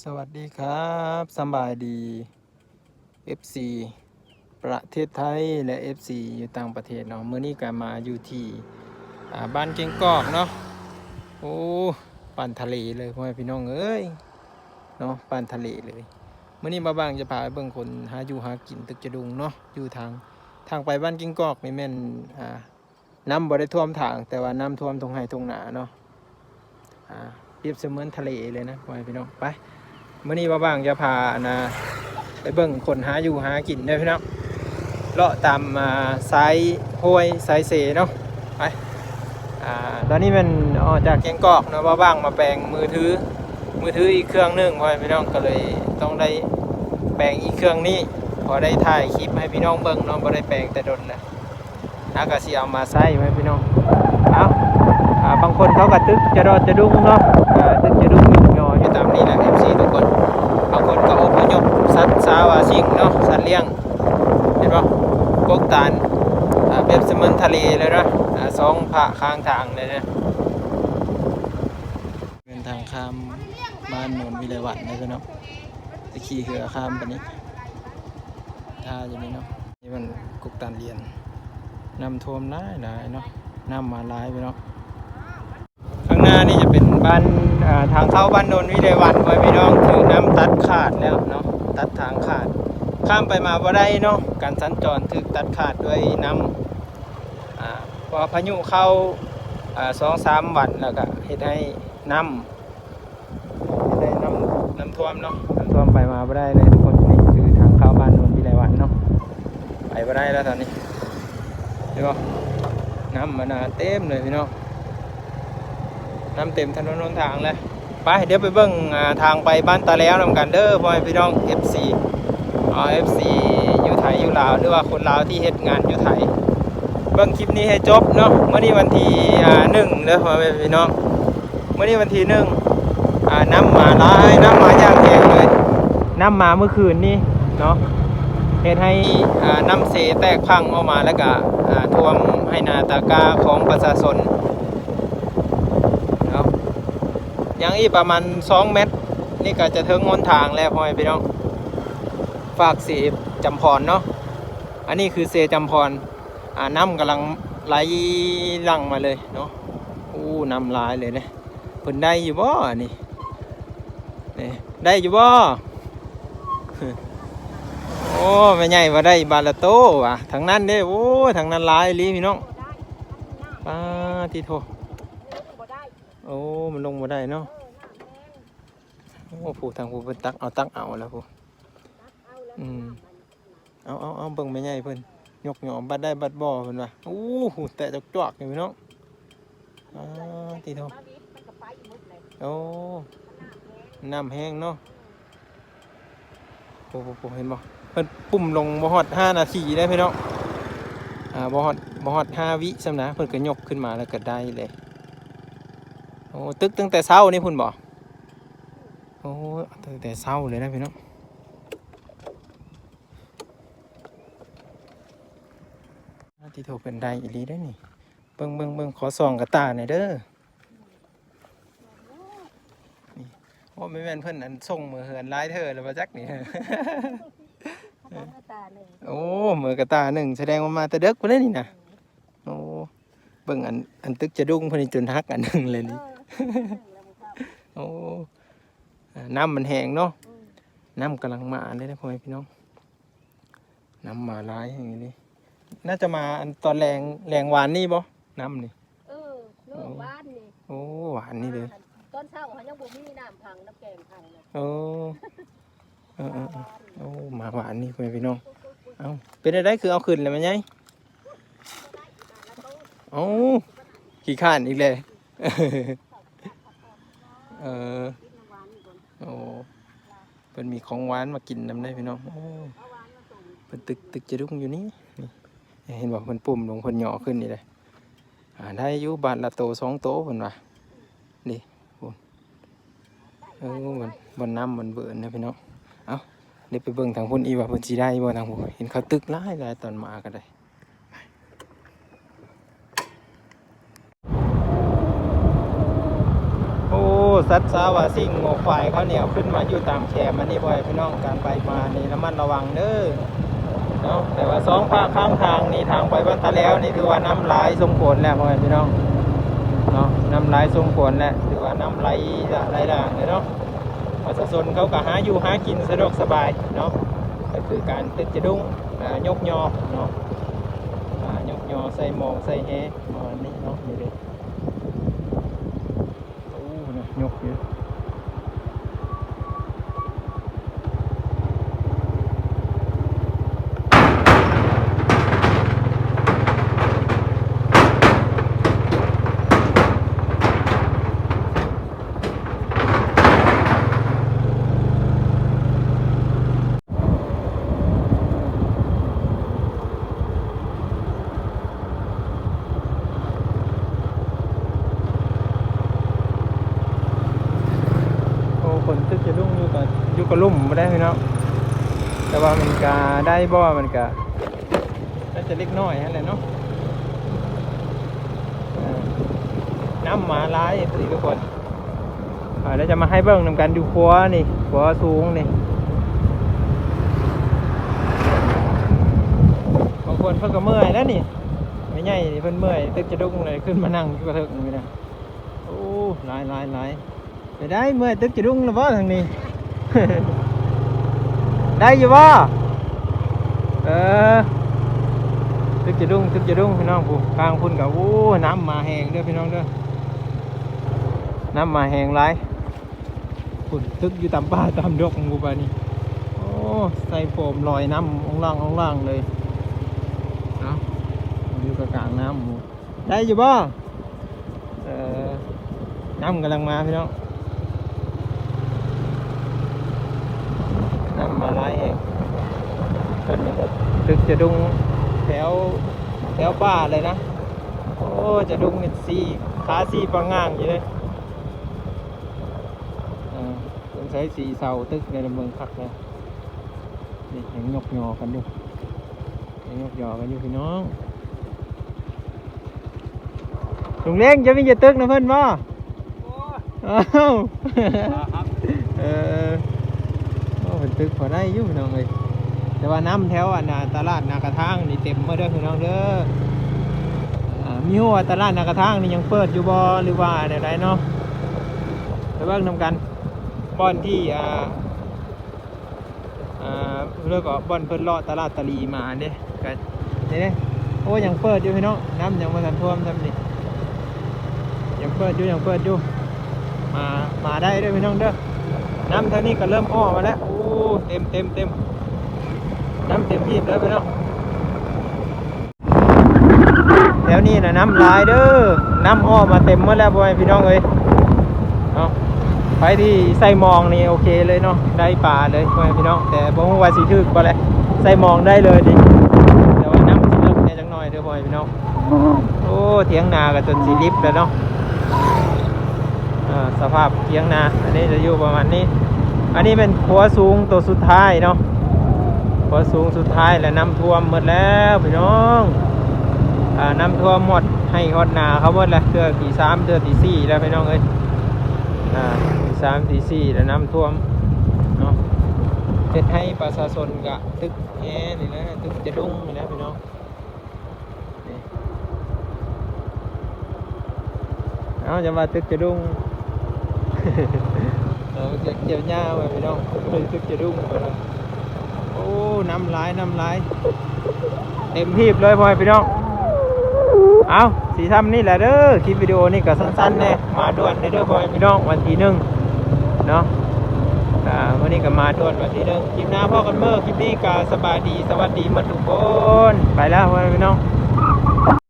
ສະຫວັດດີຄັບ ສະບາຍດີ ເອັຟຊີ ປະເທດໄທ ແລະ ເອັຟຊີ ຢູ່ຕ່າງປະເທດເນາະ. ມື້ນີ້ກະມາຢູ່ທີ່ ອ່າ ບ້ານເກງກອກເນາະ. ໂອ້ ປານທະເລເລີຍ ພໍ່ແມ່ພີ່ນ້ອງເອີຍເນາະ ປານທະເລເລີຍ. ມື້ນີ້ບ່າວບາງຈະພາໄປເບິ່ງຄົນຫາຢູ່ຫາກິນຕຶກຈະດຸງເນາະ ຢູ່ທາງ ທາງໄປບ້ານເກງກອກນີ້ແມ່ນ ອ່າ ນ້ຳບໍ່ໄດ້ຖ້ວມທາງ ແຕ່ວ່ານ້ຳຖ້ວມທົ່ງໄຮ່ທົ່ງນາເນາະ. ອ່າ ປຽບສະເໝືອນທະເລເລີຍນະ ພໍ່ແມ່ພີ່ນ້ອງ. ໄປ ມື້ນີ້ບ່າວບາງຈະພາ ອັນນ່າ ໄປເບິ່ງຄົນຫາຢູ່ຫາກິນເດີພີ່ນ້ອງ ເລາະຕາມ ອ່າ ຊາຍຫ້ວຍຊາຍເຊເນາະ. ໄປ ອ່າ ຕອນນີ້ແມ່ນອອກຈາກແກງກອກເນາະ ບ່າວບາງມາແປງມືຖື ມືຖືອີກເຄື່ອງໜຶ່ງ ພໍ່ແມ່ພີ່ນ້ອງ ກໍເລີຍຕ້ອງໄດ້ແປງອີກເຄື່ອງນີ້ ພໍໄດ້ຖ່າຍຄລິບໃຫ້ພີ່ນ້ອງເບິ່ງເນາະ ບໍ່ໄດ້ແປງແຕ່ດົນແລ້ວ. ເຮົາກໍຊິເອົາມາໃຊ້ໄວ້ພີ່ນ້ອງ. ເອົາ ອ່າ ບາງຄົນເຂົາກໍຕຶກຈະດອດຈະດຸງເນາະ ເອີ ຕຶກຈະດຸງຍົກຍໍຢູ່ຕາມນີ້ແຫຼະ ເອັຟຊີ ທຸກຄົນ. ບາງຄົນກໍອົບພະຍົບສັດຊາວາສິ່ງເນາະ ສັດລ້ຽງ ເຫັນບໍ່ ກົກຕານ ອ່າ ແບບສະເໝືອນທະເລເລີຍເນາະ ອ່າ ສອງພາກຂ້າງທາງເລີຍນະ. ແມ່ນທາງຂ້າມບ້ານໂນນວິໄລວັນເດີພີ່ນ້ອງ ຈະຂີ່ເຮືອຂ້າມໄປນີ້ ທ່າຢູ່ນີ້ເນາະ. ນີ້ມັນກົກຕານລຽນ ນ້ຳຖ້ວມຫຼາຍໆເນາະ ນ້ຳມາຫຼາຍພີ່ນ້ອງ. ຂ້າງໜ້ານີ້ຈະເປັນບ້ານ ເອີ ທາງເຂົ້າບ້ານໂນນວິໄລວັນ ພໍ່ແມ່ພີ່ນ້ອງ ຖືກນ້ຳຕັດຂາດແລ້ວເນາະ ຕັດທາງຂາດ ຂ້າມໄປມາບໍ່ໄດ້ເນາະ ການສັນຈອນຖືກຕັດຂາດດ້ວຍນ້ຳ ອ່າ ເພາະວ່າພາຍຸເຂົ້າ ອ່າ ສອງສາມວັນ ແລ້ວກະເຮັດໃຫ້ນ້ຳ ໄດ້ນ້ຳ ນ້ຳຖ້ວມເນາະ ນ້ຳຖ້ວມໄປມາບໍ່ໄດ້ເລີຍທຸກຄົນ. ນີ້ຄືທາງເຂົ້າບ້ານໂນນວິໄລວັນເນາະ ໄປບໍ່ໄດ້ແລ້ວຕອນນີ້ ເຫັນບໍ່ ນ້ຳມັນໜາເຕັມເລີຍພີ່ນ້ອງ ນ້ຳເຕັມຖະໜົນຫົນທາງແລ້ວ. ໄປ ດຽວໄປເບິ່ງ ອ່າ ທາງໄປບ້ານຕາແລ້ວນຳກັນເດີ ພໍ່ແມ່ພີ່ນ້ອງ ເອັຟຊີ ເອີ ເອັຟຊີ ຢູ່ໄທຢູ່ລາວ ຫຼືວ່າຄົນລາວທີ່ເຮັດງານຢູ່ໄທ ເບິ່ງຄລິບນີ້ໃຫ້ຈົບເນາະ. ມື້ນີ້ວັນທີ ອ່າ ໜຶ່ງເດີ ພໍ່ແມ່ພີ່ນ້ອງ ມື້ນີ້ວັນທີໜຶ່ງ ອ່າ ນ້ຳມາຫຼາຍ ນ້ຳມາຢ່າງແຮງເລີຍ ນ້ຳມາມື້ຄືນນີ້ເນາະ ເຮັດໃຫ້ ອ່າ ນ້ຳເຊແຕກພັງອອກມາ ແລ້ວກະ ອ່າ ຖ້ວມໄຮ່ນາຕາກ້າຂອງປະຊາຊົນເນາະ. ຍັງອີກປະມານສອງແມັດ ນີ້ກະຈະເຖິງຫົນທາງແລ້ວ ພໍ່ແມ່ພີ່ນ້ອງ ຟາກເຊຈຳພອນເນາະ. ອັນນີ້ຄືເຊຈຳພອນ ອ່າ ນ້ຳກຳລັງໄຫຼຫຼັ່ງມາເລີຍເນາະ. ໂອ້ ນ້ຳຫຼາຍເລີຍເດ້. ເພິ່ນໄດ້ຢູ່ບໍ່ອັນນີ້? ນີ້ ໄດ້ຢູ່ບໍ່? ໂອ້ ແມ່ໃຫຍ່ວ່າໄດ້ບາດລະໂຕວ່າ ທາງນັ້ນເດ້. ໂອ້ຍ ທາງນັ້ນຫຼາຍອີ່ຫຼີພີ່ນ້ອງ. ປາດຕິໂທ. ໂອ້ ມັນລົງບໍ່ໄດ້ເນາະ. ໂອ້ ຜູ້ທາງຜູ້ເພິ່ນຕັກເອົາ ຕັກເອົາແລ້ວຜູ້. ອືມ ເອົາ ເອົາ ເອົາ ເບິ່ງແມ່ໃຫຍ່ເພິ່ນຍົກຍໍ ບັດໄດ້ບັດບໍ່ເພິ່ນວ່າ. ໂອ້ ແຕະຈວກໆຢູ່ເນາະ. ອາ ຕິໂທ. ໂອ້ ນ້ຳແຮງເນາະ. ໂອ້ ໂອ້ ເຫັນບໍ່ ເພິ່ນປຸ້ມລົງບໍ່ຮອດຫ້ານາທີເດ້ພີ່ນ້ອງ. ອາ ບໍ່ຮອດ ບໍ່ຮອດຫ້າວິຊ້ຳນະ ເພິ່ນກໍຍົກຂຶ້ນມາແລ້ວກໍໄດ້ເລີຍ. ໂອ້ ຕຶກຕັ້ງແຕ່ເຊົ້ານີ້ພຸ້ນບໍ່? ໂອ້ ຕັ້ງແຕ່ເຊົ້າເລີຍນະພີ່ນ້ອງ. ອາ ຕິໂທ ເພິ່ນໄດ້ອີ່ຫຼີເດ້ນີ້. ເບິ່ງ ເບິ່ງ ເບິ່ງ ຂໍສ່ອງກະຕ່າແດ່ເດີ. ນີ້ ໂອ້ ແມ່ນ ແມ່ນເພິ່ນອັນສົ່ງເມືອເຮືອນຫຼາຍເທື່ອແລ້ວບໍ່ຈັກນີ້. ໂອ້ ເມືອກະຕ່າໜຶ່ງ ສະແດງວ່າມາແຕ່ເດິກພຸ້ນເດ້ນີ້ນະ. ໂອ້ ເບິ່ງອັນ ອັນຕຶກຈະດຸ້ງເພິ່ນນີ້ຈົນຫັກອັນໜຶ່ງເລີຍນີ້. ໂອ້ ນ້ຳມັນແຫ້ງເນາະ. ນ້ຳກຳລັງມາເລີຍນະ ພໍ່ແມ່ພີ່ນ້ອງ. ນ້ຳມາຫຼາຍແຮງອີ່ຫຼີ. ໜ້າຈະມາອັນຕອນແລງ ແລງວານນີ້ບໍ່ ນ້ຳນີ້? ເອີ ເນາະ ວານນີ້. ໂອ້ ວານນີ້ເດີ. ຕອນເຊົ້າເຮົາຍັງບໍ່ມີນ້ຳພັງ ນ້ຳແກງພັງນະ. ໂອ້ ເອີ ເອີ ເອີ ໂອ້ ມາວານນີ້ ພໍ່ແມ່ພີ່ນ້ອງ. ເອົ້າ ເປັນຈັ່ງໃດຄືເອົາຂຶ້ນແລ້ວແມ່ໃຫຍ່? ເອົ້າ ຂີ້ຄ້ານອີກແລ້ວ. ເອີ ໂອ້ ເພິ່ນມີຂອງຫວານມາກິນນຳເດ້ພີ່ນ້ອງ. ໂອ້ ເພິ່ນຕຶກ ຕຶກຈະດຸ້ງຢູ່ນີ້ ນີ້ ເຫັນບໍ່ ເພິ່ນປຸ້ມລົງ ເພິ່ນຫຍໍ້ຂຶ້ນນີ້ເດ້. ອາ ໄດ້ຢູ່ ບາດລະໂຕສອງໂຕເພິ່ນວ່າ. ນີ້ພຸ້ນ ເອີ ບ່ອນ ບ່ອນນ້ຳມັນເບີນນະພີ່ນ້ອງ. ເອົ້າ ດຽວໄປເບິ່ງທາງພຸ້ນອີກວ່າເພິ່ນຊິໄດ້ບໍ່ທາງພຸ້ນ. ເຫັນເຂົາຕຶກຫຼາຍໆ ຕອນມາກໍໄດ້. ໂອ້ ສັດຊາວາຊິງ ງົວຄວາຍເຂົານີ້ເອົາຂຶ້ນມາຢູ່ຕາມແຄມ ອັນນີ້ພໍ່ແມ່ພີ່ນ້ອງ ການໄປມານີ້ລະມັດລະວັງເດີເນາະ. ແຕ່ວ່າສອງຟາກຂ້າງທາງນີ້ ທາງໄປວັດຕາແລ້ວນີ້ ຖືວ່ານ້ຳຫຼາຍສົມຄວນແລ້ວພໍ່ແມ່ພີ່ນ້ອງເນາະ, ນ້ຳຫຼາຍສົມຄວນແລ້ວ ຖືວ່ານ້ຳໄຫຼຫຼາຍໆເດີເນາະ. ປະຊາຊົນເຂົາກໍຫາຢູ່ຫາກິນສະດວກສະບາຍເນາະ, ກໍຄືການຕຶກຈະດຸ້ງ ອາ ຍົກຍໍເນາະ, ອາ ຍົກຍໍໃສ່ໝອງໃສ່ແຫປະມານນີ້ເນາະ. ນີ້ເດ້ ໂອ້ ຍກຢູ່. ໂອ້ ຄົນຕຶກຈະດຸ້ງຢູ່ກະ ຢູ່ກະລຸ່ມບໍ່ໄດ້ພີ່ນ້ອງ, ແຕ່ວ່າມັນກະໄດ້ບໍ່ ມັນກະ ໜ້າຈະເລັກນ້ອຍຫັ້ນແຫຼະເນາະ. ເອີ ນ້ຳມາຫຼາຍ ເອັຟຊີ ທຸກຄົນ. ອ່າ ດຽວຈະມາໃຫ້ເບິ່ງນຳກັນ ຢູ່ຂົວນີ້ ຂົວສູງນີ້. ບາງຄົນເພິ່ນກໍເມື່ອຍແລ້ວນີ້, ແມ່ໃຫຍ່ນີ້ເພິ່ນເມື່ອຍ ຕຶກຈະດຸ້ງເລີຍ ຂຶ້ນມານັ່ງຢູ່ກະເທິງນີ້ນະ. ໂອ້ ຫຼາຍໆໆ. ໄປໄດ້ ເມື່ອຍຕຶກຈະດຸ້ງແລ້ວບໍ່ທາງນີ້? ໄດ້ຢູ່ບໍ່? ເອີ ຕຶກຈະດຸ້ງ ຕຶກຈະດຸ້ງພີ່ນ້ອງ. ຜູ້ກາງພຸ້ນກໍ ໂອ້ ນ້ຳມາແຮງເດີພີ່ນ້ອງເດີ, ນ້ຳມາແຮງຫຼາຍ. ພຸ້ນ ຕຶກຢູ່ຕາມປ່າຕາມດົງພຸ້ນບາດນີ້. ໂອ້ ໃສ່ໂຟມລອຍນ້ຳອອງລ່າງໆເລີຍ. ເອົ້າ ຢູ່ກະກາງນ້ຳ. ໄດ້ຢູ່ບໍ່? ເອີ ນ້ຳກຳລັງມາພີ່ນ້ອງ, ນ້ຳມາຫຼາຍແຮງ. ຕຶກຈະດຸ້ງແຖວ ແຖວປ່າເລີຍນະ. ໂອ້ ຈະດຸ້ງນີ້ ສີ່ ຂາສີ່ປະງ່າງຢູ່ເດ້. ເອີ ສົງໄສສີ່ເສົາຕຶກໃນລະເມືອງຄັກແລ້ວ. ນີ້ຍັງຍົກຍໍກັນຢູ່ ຍັງຍົກຍໍກັນຢູ່ພີ່ນ້ອງ. ລຸງເລ້ງ ເຈົ້າມີຈະຕຶກນຳເພິ່ນບໍ່? ບໍ່. ອ້າວ ບໍ່ຄັບ. ເອີ ໂອ້ ເພິ່ນຕຶກພໍໄດ້ຢູ່ພີ່ນ້ອງເອີຍ, ແຕ່ວ່ານ້ຳແຖວອັນນ່າ ຕະຫຼາດນາກະທາງນີ້ເຕັມໝົດເດີພີ່ນ້ອງເດີ. ອ່າ ມີຮູ້ວ່າຕະຫຼາດນາກະທາງນີ້ຍັງເປີດຢູ່ບໍ່ ຫຼືວ່າແນວໃດເນາະ, ໄປເບິ່ງນຳກັນ. ບ່ອນທີ່ ອ່າ ອ່າ ແລ້ວກໍບ່ອນເພິ່ນເລາະຕະຫຼາດຕາຫຼີມາເດ້ ກໍນີ້ເດ້. ໂອ້ ຍັງເປີດຢູ່ພີ່ນ້ອງ, ນ້ຳຍັງບໍ່ທັນຖ້ວມຊ່ຳນີ້, ຍັງເປີດຢູ່ ຍັງເປີດຢູ່. ມາ ມາໄດ້ເດີພີ່ນ້ອງເດີ. ນ້ຳທາງນີ້ກໍເລີ່ມອອກມາແລ້ວ. ໂອ້ ເຕັມ ເຕັມ ເຕັມ, ນ້ຳເຕັມຮີບເລີຍພີ່ນ້ອງ. ແຖວນີ້ນະນ້ຳຫຼາຍເດີ, ນ້ຳອອກມາເຕັມໝົດແລ້ວ ພໍ່ແມ່ພີ່ນ້ອງເອີຍເນາະ. ໃຜທີ່ໃສ່ມອງນີ້ໂອເຄເລີຍເນາະ, ໄດ້ປາເລີຍ ພໍ່ແມ່ພີ່ນ້ອງ, ແຕ່ບໍ່ຮູ້ວ່າຊິຖືກບໍ່ແຫຼະ, ໃສ່ມອງໄດ້ເລີຍນີ້. ແຕ່ວ່ານ້ຳຊິເລິກແດ່ຈັກໜ້ອຍເດີ ພໍ່ແມ່ພີ່ນ້ອງ. ໂອ້ ຖຽງນາກໍຈົນຊິລິບແລ້ວເນາະ. ອ່າ ສະພາບຖຽງນາ ອັນນີ້ຈະຢູ່ປະມານນີ້. ອັນນີ້ແມ່ນຂົວສູງໂຕສຸດທ້າຍເນາະ, ຂົວສູງສຸດທ້າຍ ແລະ ນ້ຳຖ້ວມໝົດແລ້ວພີ່ນ້ອງ. ອ່າ ນ້ຳຖ້ວມຮອດໄຮ່ຮອດນາເຂົາໝົດແລ້ວ, ເທື່ອທີສາມ ເທື່ອທີສີ່ແລ້ວພີ່ນ້ອງເອີຍ. ອ່າ ທີສາມ ທີສີ່ແລ້ວ ນ້ຳຖ້ວມເນາະ, ເຮັດໃຫ້ປະຊາຊົນກະຕຶກແຮນີ້ແຫຼະ, ຕຶກຈະດຸ້ງນີ້ແຫຼະພີ່ນ້ອງ. ເອົາ ຢ່າວ່າຕຶກຈະດຸ້ງ, ເອົາ ຈະກ່ຽວຫຍ້າໄວ້ພີ່ນ້ອງ, ຕຶກຈະດຸ້ງ. ໂອ້ ນ້ຳຫຼາຍ ນ້ຳຫຼາຍ ເຕັມຮີບເລີຍ ພໍ່ແມ່ພີ່ນ້ອງ. ເອົາ ຊິຊ່ຳນີ້ແຫຼະເດີ, ຄລິບວິດີໂອນີ້ກໍສັ້ນໆແດ່, ມາດ່ວນເດີ ເດີ ພໍ່ແມ່ພີ່ນ້ອງ, ວັນທີໜຶ່ງເນາະ. ອ່າ ມື້ນີ້ກໍມາດ່ວນວັນທີໜຶ່ງ, ຄລິບໜ້າພໍ້ກັນເມີ. ຄລິບນີ້ກໍສະບາຍດີ ສະຫວັດດີໝົດທຸກຄົນ, ໄປແລ້ວ ພໍ່ແມ່ພີ່ນ້ອງ.